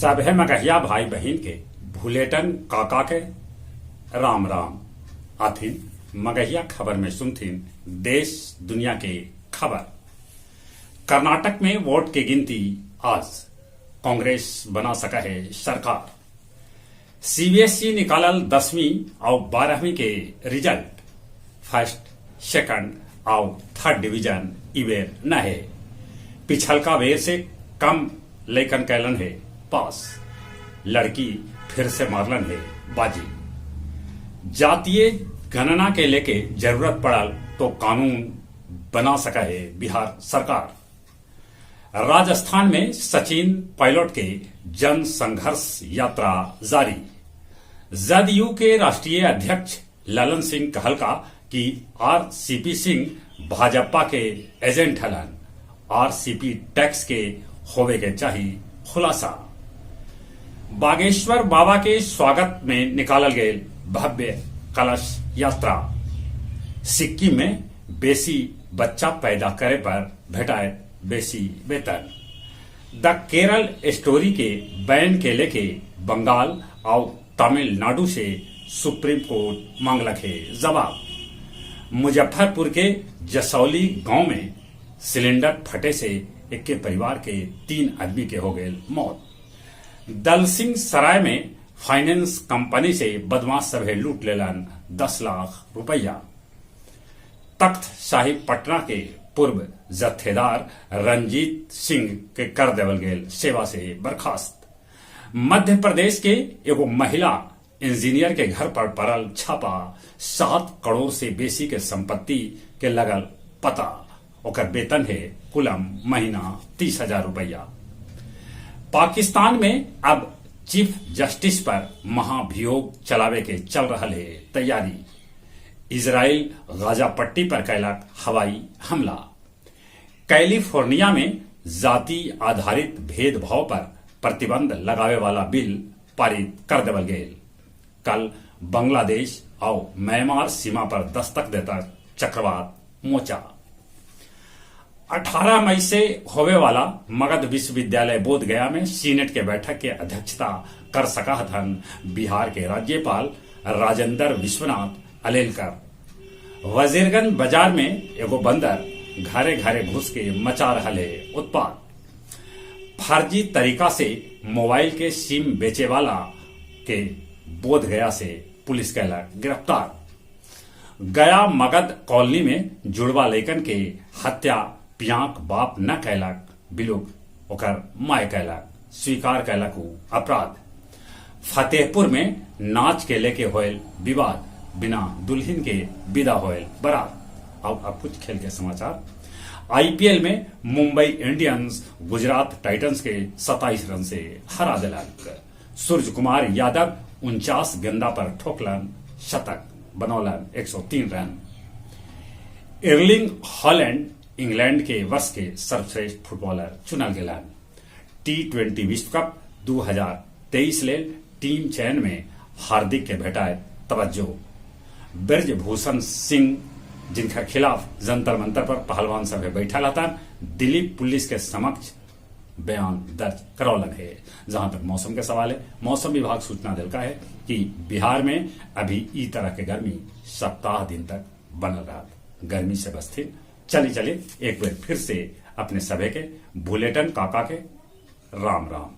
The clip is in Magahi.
सभे मगहिया भाई बहिन के भुलेटन काका के राम राम। आथिन मगहिया खबर में सुनथिन देश दुनिया के खबर। कर्नाटक में वोट के गिनती आज, कांग्रेस बना सका है सरकार। सीबीएसई निकालल 10वीं आउ 12वीं के रिजल्ट, फर्स्ट सेकंड आउ थर्ड डिवीजन ई बेर न हे। पिछलका बेर से कम लइकन कैलन हे पास। लड़की फिर से मारलन हे बाजी। जातीय गणना के लेके जरूरत पड़ल तो कानून बना सकऽ हे बिहार सरकार। राजस्थान में सचिन पायलट के जन संघर्ष यात्रा जारी। जदयू के राष्ट्रीय अध्यक्ष ललन सिंह कहलका कि आरसीपी सिंह भाजपा के एजेंट हलन। आरसीपी टैक्स के होवे के चाही खुलासा। बागेश्वर बाबा के स्वागत में निकालल गेल भव्य कलश यात्रा। सिक्किम में बेसी बच्चा पैदा करे पर भेटायत बेसी वेतन। द केरल स्टोरी के बैन के लेके बंगाल आउ तमिलनाडु से सुप्रीम कोर्ट मांगलक हे जवाब। मुजफ्फरपुर के जसौली गांव में सिलेंडर फटे से एक्के परिवार के 3 आदमी के हो गेल मौत। दलसिंह सराय में फाइनेंस कंपनी से बदमाश सभे लूट लेलन 10 लाख रुपया। तख्त साहिब पटना के पूर्व जत्थेदार रंजीत सिंह के कर देवल गेल सेवा से बर्खास्त। मध्य प्रदेश के एगो महिला इंजीनियर के घर पर पड़ल छापा, 7 करोड़ से बेसी के संपत्ति के लगल पता। ओकर वेतन है कुलम महीना 30,000 रुपया। पाकिस्तान में अब चीफ जस्टिस पर महाभियोग चलावे के चल रहा है तैयारी। इजराइल गाजा पट्टी पर कैलक हवाई हमला। कैलिफोर्निया में जाति आधारित भेदभाव पर प्रतिबंध लगावे वाला बिल पारित कर देवल गेल। कल बांग्लादेश और म्यांमार सीमा पर दस्तक देता चक्रवात मोचा। 18 मई से होवे वाला मगध विश्वविद्यालय बोध गया में सीनेट के बैठक के अध्यक्षता कर सका हथन बिहार के राज्यपाल राजेंद्र विश्वनाथ अलेलकर। वजीरगंज बाजार में एगो बंदर घरे घरे घुस के मचा रहा है उत्पात। फर्जी तरीका से मोबाइल के सिम बेचे वाला के बोध गया से पुलिस कैलक गिरफ्तार। गया मगध कॉलोनी में जुड़वा लैकन के हत्या पियांक बाप न कैलक बिलुक ओकर my कैलक, स्वीकार कैलक ऊ अपराध। फतेहपुर में नाच के लेके होयल विवाद, बिना दुल्हन के विदा होयल बारात। अब कुछ खेल के समाचार। आईपीएल में मुंबई इंडियंस गुजरात टाइटंस के 27 रन से हरा दिलक। सूर्य कुमार यादव 49 गेंदा पर ठोकलन शतक, बनौलन 103 रन। एर्लिंग हॉलैंड इंग्लैंड के वर्ष के सर्वश्रेष्ठ फुटबॉलर चुनल गेलन। टी20 विश्व कप 2023 लेल टीम चयन में हार्दिक के भेटाए तवज्जो। ब्रजभूषण सिंह जिनका खिलाफ जंतर मंतर पर पहलवान सभे बैठल हतन, दिल्ली पुलिस के समक्ष बयान दर्ज करौलन है। जहां तक मौसम के सवाल है, मौसम विभाग सूचना दिलका है कि बिहार में अभी ई तरह के गर्मी सप्ताह दिन तक बनल रहा। गर्मी से बचथिन। चली चली एक बार फिर से अपने सभे के भुलेटन काका के राम राम।